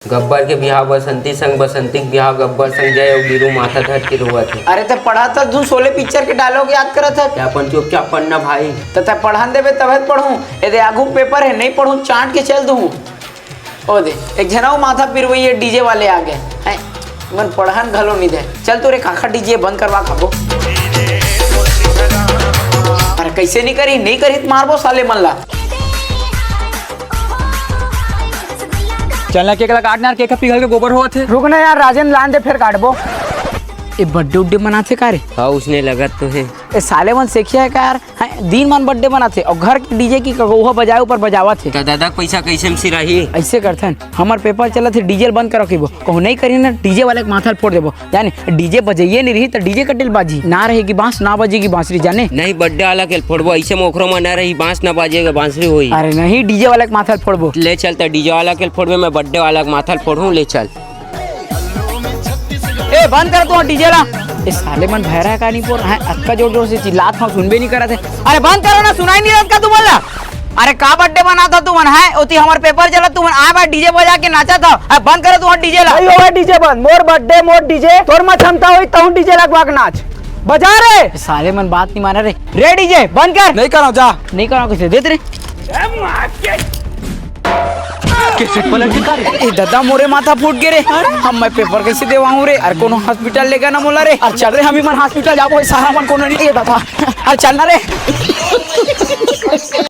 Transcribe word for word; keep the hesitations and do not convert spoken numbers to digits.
गब्बर के बिहाव बसंती संग, बसंती के बिहाव गब्बर संग, जय अउ बीरू माथा धर के रोवत हे। अरे, ते पढ़त हस धुन शोले पिक्चर के डायलॉग याद करत हस। ते अपन चुपचाप पढ़ना भाई। त ते पढ़न देबे तभे त पढ़हूं। ए दे आगू पेपर हे, नइ पढ़हूं, चांट के चल दूं। ओ दे, एक झन अउ माथा पिरवइया डीजे वाले आ गे। हैं, मन पढ़न घलो नइ दे। चल तोरे काका डीजे बंद करवा खाबो। अरे कइसे नइ करही, नइ करही त मारबो साले मन ला। चल ना, केक ला काट ना यार, केक ह पिघल के गोबर होवत हे। रुक ना यार राजेन, लान दे फेर काटबो। ए बर्थडे उड्डे मनाथे का रे? हाँ, उसने लगत तो हे। ए साले मन सेखिया हे का यार? हैं, दिन मन बर्थडे मनाथे अउ घर के डीजे के कगौहा बजाए ऊपर बजावत हे। त दादा के पैसा कइसे में सिराही? अइसे करथन, हमर पेपर चलत हे, डीजे ल बंद करो कहिबो, कहूं नइ करिन ना, डीजे वाले के माथा ल फोड़ देबो। जाने, डीजे बजइये नइ रही त डीजे कटेल बाजी, ना रहेगी बांस, ना बजेगी बांसुरी, जाने। नहीं, बर्थडे वाला के ल फोड़बो, अइसे में ओखरो म ना रही, बांस ना बाजेगा, बांसुरी होई। अरे नहीं, डीजे वाला के माथा ल फोड़बो। ले चल त डीजे वाला के ल फोड़बे, मैं बर्थडे वाला के माथा ल फोड़हूं, ले चल। ए, बंद कर तू डीजे ला। ए साले मन भैरा का नहीं पोर, हैं, अतका जोर जोर से चिल्लात हंव, सुनबे नहीं करत हे। अरे बंद करो ना, सुनाई नहीं रहत का तुमन ला? अरे का बर्थडे मनात हव तुमन, हैं? ओती हमर पेपर चलत, तुमन आए बार डीजे बजा के नाचत हव। अरे बंद करो तू डीजे ला। नहीं होगा डीजे बंद, मोर बर्थडे, मोर डीजे, तोर म क्षमता होई तहूं डीजे लगवा के नाच। बजा रे। ए साले मन बात नहीं माने रे। रे डीजे बंद कर। नहीं करो, जा। नहीं करो, कइसे देत रे। कैसे पलट गया रे? ए दादा, मोरे माथा फूट गे रे। हम मैं पेपर कइसे देवाऊं रे? अरे कोनो हॉस्पिटल लेगा ना मोला रे। अरे चल रे, हम ही मन हॉस्पिटल जाबो, सारा मन कोनो नहीं। ए दादा, अरे चल ना रे।